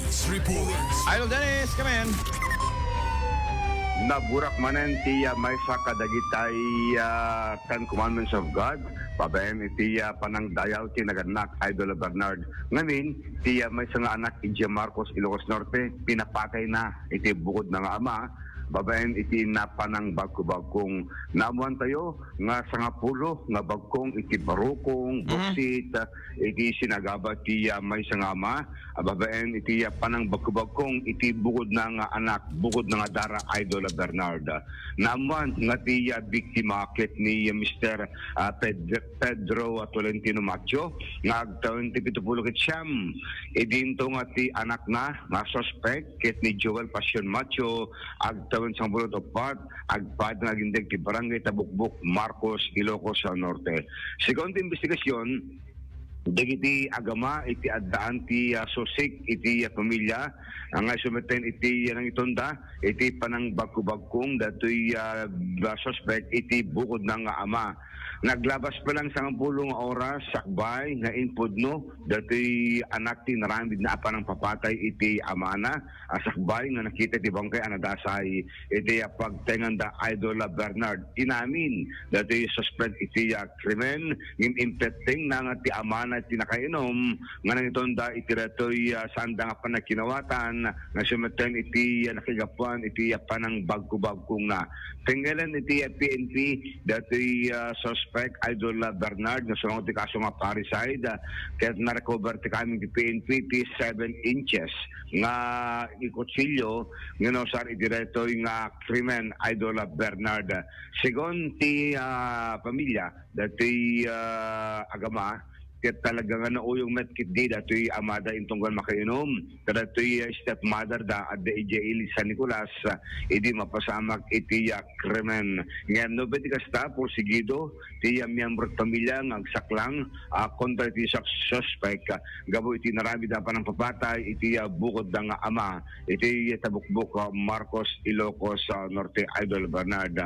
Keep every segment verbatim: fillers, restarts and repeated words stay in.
Idol Dennis, come in. Naburak manen ti, ah, maysa kadagitay, ah, Ten Commandments of God, babaen iti, ah, panangdayaw ti nagannak, Idol Bernard. Ngamin, ti, ah, maysa nga anak, idiay Marcos, Ilocos Norte, pinapatayna iti bukod na nga ama, babaen iti napanangbagkubagkong. Naammoantayo nga sangapulo nga bagkong iti barukong, Mhm. buksit, ah, iti sinagaba ti, ah, maysa nga ama, ah, babaen iti, ah, panangbagkubagkong iti bukod na nga anak, bukod na nga dara, Idol Bernard. Naammoan nga ti, ah, biktima ket ni, ah, Mister, ah, Ped-, Pedro, ah, Tolentino Macho nga agtawen ti pitupulo ket siam. Idinto nga ti anakna nga suspek ket ni Joel Passion Macho agtawen sangapulo ket uppat, agpayna nga agindeg ti Barangay Tabukbok, Marcos, Ilocos, ah, Norte. Segun ti imbestigasyon, dagiti agama iti addaan ti, ah, susik iti, ah, pamilia, ah, nga isu metten iti, ah, nangitonda iti panangbagkubagkong datoy, ah, suspek iti bukod na nga ama. Naglabas pa lang sangapulo nga oras sakbay nga impudno datoy anak ti inaramid na a panangpapatay iti amana, a sakbay nga nakita ti bangkay a nadasay iti, ah, pagtenganda, Idol, ah, Bernard. Inamin datoy suspek iti, ah, krimen, ngem impettengna nga ti amana ti nakainom nga nangitonda iti datoy, ah, saanda nga panagkinawatan nga isu metten iti, ah, nakigapuan iti, ah, panangbagkubagkongna. Tengngelen iti, ah, P N P datoy, ah, suspek, Idol, ah, Bernard, nga sumango ti kaso nga parricide, ah, ket narecover ti kameng ti P N P ti seven inches nga ikutsilio nga nausar iti daytoy nga krimen, Idol, ah, Bernard. Segun ti, ah, pamilia, datoy, ah, agama, ket talaga nga nauyong met ketdi datoy amada intunggal makainom kadatoy, ah, stepmother da adda idiay ili San Nicolas, ah, idi mapasamak iti, ah, krimen. Ngem no pwede kasta, porsigido ti, ah, miyembro ti pamilia nga agsaklang, ah, kontra iti sus-, suspek, ah, gapu iti inaramid a panangpapatay iti, ah, bukod da nga ama iti Tabukbok, ah, Marcos, Ilocos, ah, Norte, Idol Bernard.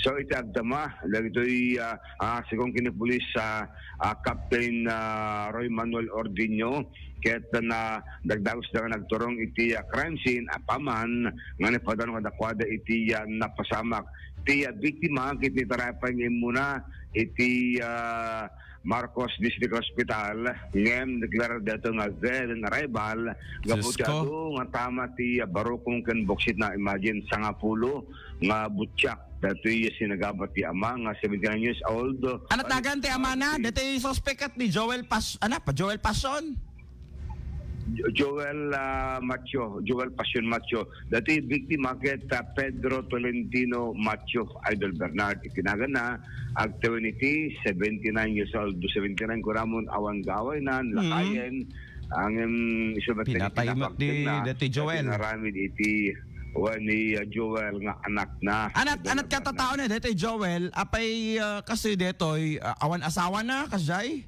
So, iti agdama dagitoy, ah, ah, segun ken ni Pulis, ah, ah, Captain, ah, Roy Manuel Ordiño, ket na dagdagusda nga nagturong iti, ah, crime scene, apaman nga naipadano kadakuada iti, ah, napasamak. Ti, ah, biktima ket ni tarapay nga immuna iti, ah, Marcos District Hospital, ngem deklarar daytoy nga dead on arrival, gapu ti Sus ko. Adu nga tama ti, ah, barukong ken buksitna. Imagine, sangapulo nga butiak daytoy sinagaba ti ama nga seventy-nine years old. Anat nagan ti amana, daytoy suspek ket ni Joel Pas-, ana, pa Joel Pason? Jo-, Joel, ah, Macho, Joel Passion Macho. Daytoy biktima ket, ah, Pedro Tolentino Macho, Idol Bernard. Iti naganna, agtawen iti seventy-nine years old. Seventy-nine kunamon, awan gawayna, Mm. lakayen. Ngem isu met Pinatay met di, pinapaktengna, daytoy Joel. Inaramid iti, wen ni, ah, Joel nga anakna. Anat, Idol anat Bernard. Katataona, daytoy Joel, apay, ah, kasi daytoy, ah, awan asawana, kasjay?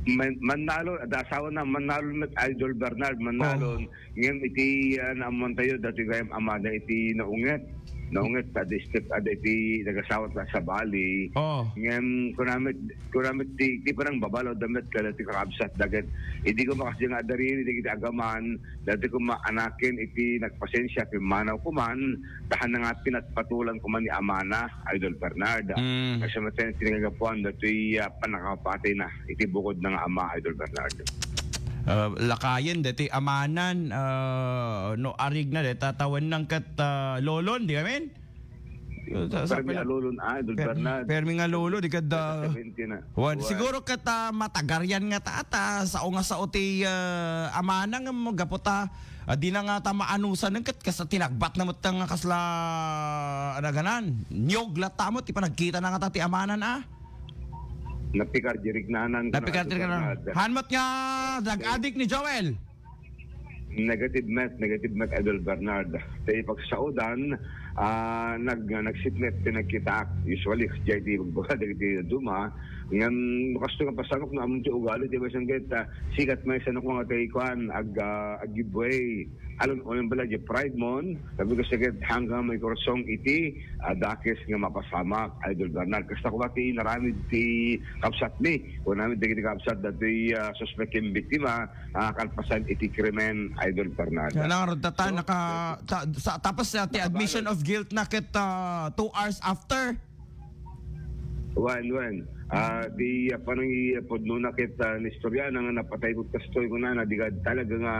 Man-, mannalon, adda asawana, mannalon met, Idol Bernard, mannalon. Oh. Ngem iti, ah, naammoantayo, daytoy gayam amada iti naunget. Naunget, adda step, adda iti nagasawa ta sabali. Oh. Ngem, kuna met, kuna met ti, ti panangbabalaw da met kada ti kakabsat da ket idi koma kasdi nga adda riri dagiti agaman, daytoy koma anaken iti nagpasensia, pimmanaw koman, ta haan nga pinatpatulan koman ni amana, Idol Bernard. Mm. Kasi maten ti nagapuan daytoy, ah, pannakapatayna iti bukod na nga ama, Idol Bernard. Ah, lakayen daytoy amanan, ah, no arigna dayta tawenna ket, ah, lolon, di amin? Sa, sa Permi pala-, a lolon, ah, Idol per-, Bernard. Permi nga lolo, di kadda Seventy na. Wan, Wan. Siguro ket, ah, matagarian nga ta, ta, sao nga sao ti, ah, amana nga gapu ta, ah, di na nga ta maanusan ket kas tinagbat na met nga kasla, ano ganan, niyog latta mo ti panagkita na nga ta ti amanan, ah. Napikar dirignanan ko na Napikar Idol dirignanan. Bernard. Hanmat nga drug addict ni Joel. Negative met, negative met, Idol Bernard. Ta ipagsaodan, ah, nag-, nagsipnget ti nagkitaak. Usually, diay ti ibagbaga dagiti duma, Ngem, no kastoy nga pasamak no ammom ti ugali ti maysa ket, ah, sikat maysa no kung atay kuan, ag-, ah, ag-giveaway. Alon, unayen pala, di pride mon, sabi ko, sige, hanggang may korsong iti, ah, dakes nga mapasamak, Idol Bernard. Kasta ko ba ti inaramid ti kabsatmi? Unamin dagiti kabsat datoy, ah, suspek ken biktima, ah, kalpasan iti krimen, Idol Bernard. Kaya lang, Rod, tata, So, naka-, ta-, sa, tapos, ah, ti admission of guilt na ket, ah, two hours after. Wen, wen. Ah, di, ah, panangipudnona ket, ah, naistorya na nga napatay ket kastoy kunana, di ka talaga nga,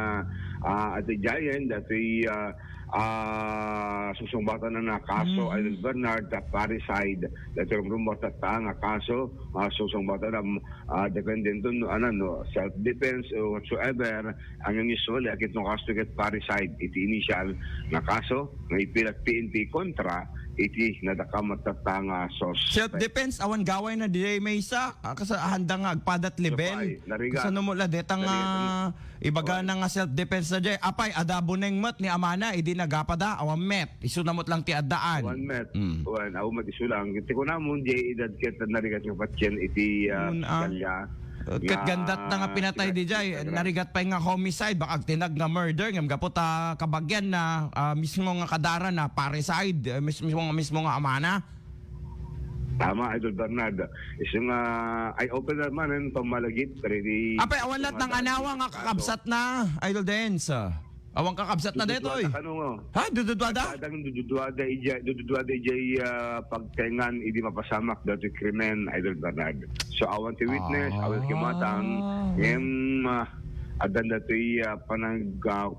ah, ati giant, datoy, ah, ah, susungbatan na kaso, Mhm. Idol Bernard, ta parricide. Datoy rumrumor ta nga kaso, ah, susungbatan na, ah, depende no, ano, no, self-defense or whatsoever, ang usually, akit no kaso ket parricide, iti initial nga kaso, nga ipilat P N P kontra, iti nadakam at tatanga sos. Self-defense, awan gaway na di maysa, ah, kas-, handa nga agpadat level. Sapay, narigat. Kasano mo la detang, Narigat. ah, ibaga Awan. na nga self-defense na jay. Apay, ada buneng met ni amana, idi nagapada, awan met. Isu na met lang ti addaan. Awan met. Mm. Awan, awan met isu lang. Iti kunamon, jay edad ket narigat nga patien iti, ah, Yun, ah. piskalya. Ket nga gandat na nga pinatay, di jay, narigat pay nga homicide, baka agtinag nga murder, ngem gapu ta kabagian na, ah, mismo nga kadara na parricide, eh, mis-, mismo, mismo nga amana. Tama, Idol Bernard. Isu nga eye-opener man, eh, pammalagip, ready. Apay, awan la't nang anawa nga kakabsat na, Idol Dens. Awan kakabsat na detoy. Dududuada kano nga? Ha? Dududuada? Adda nga dududuada ijay, dududuada ijay, ah, pagtengan idi mapasamak datoy krimen, Idol Bernard. So, awan ti witness, Ah. awan ti matang, ngem, ah, addan datoy, ah, panag-, ah,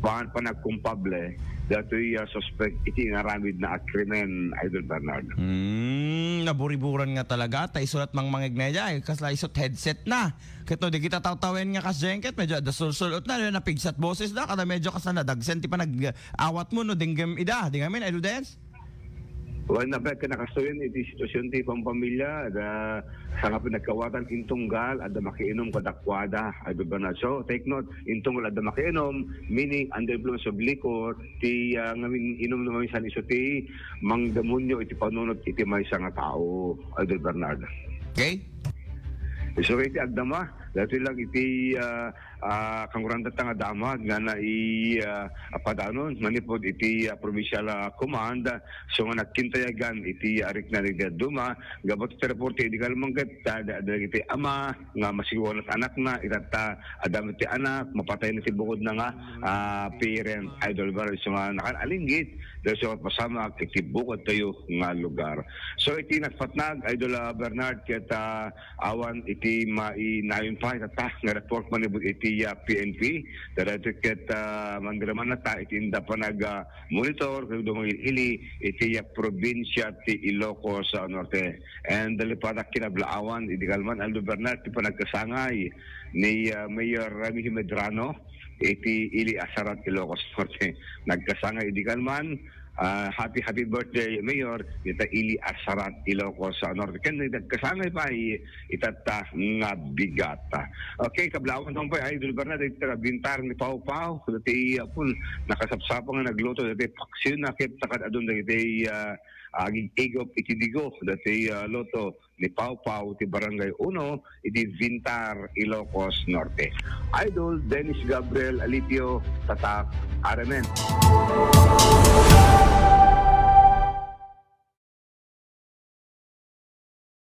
pan-, panagkumpable, datoy, ah, suspek iti inaramid na a krimen, Idol Bernard. Hmm, naburiburan nga talaga. Ta isulat mang mangegna ijay, kasla isut headset na. Ket no, di kita tawtawen nga kas Jengket, medyo adda sulsul-ot na, napigsat boses na, kada medyo kas nadagsen ti panag-awat mo, no, denggem ida, di ngamin, Idol Dens? Wen, napay, kinakastoyen iti sitwasyon ti pampamilya, da, sangap nagkawatan, intunggal, adda makiinom kadakuada, Idol Bernard. So, take note, intunggal adda makiinom, meaning under influence of liquor, ti, ah, ngamin inum no maminsan isu ti mangdemonyo iti panunot iti maysa nga tao, Idol Bernard. Okay? Isu iti agdama, dati lang iti, ah, ah, kanguranta nga damag nga nai, ah, padanon manipud iti, ah, provincial, ah, command. So nga nagkintayagan iti, ah, rikna ni Duma, gapu ti reporte idi kalman ket, ah, da-, dagiti ama nga masiwang anakna, itatta, adda met ti anak, mapatay na ti bukod na nga, ah, parent, Idol Bernard. So nga nakan-alinggit, dahil sa pasamak iti bukod tayo nga lugar. So iti nagpatnag, Idol, ah, Bernard, ket, ah, awan iti mainayon pa, itatta, nga report manipud iti, ah, P N P. Dahil ket, ah, mandiraman na ta, iti inda panag, ah, monitor, kag dumangil-ili, iti, ah, probinsya ti Ilocos, ah, Norte. And nalipatan kinablaawan, idi kalman, Aldo Bernard, ti panagkasangay ni, ah, Mayor Remy Medrano iti Ili Asarat, Ilocos Norte. Nagkasangay idi kalman, ah, happy, happy birthday, Mayor, ita Ili Asarat, Ilocos, ah, Norte. Ken nagkasangay pay, itatta nga bigat. Okay, kablaawan tayo pa, Idol Bernard, iti bintar ni Pau Pau, dati, ah, pun, nakasapsapa nga nagluto, dati paksiw na, ket takad adun, dati, ah, agig-igop iti digo, dati, ah, loto ni Pau Pau ti Barangay Uno, iti Vintar, Ilocos Norte. Idol Dennis Gabriel Alipio, Tatak, Aramen.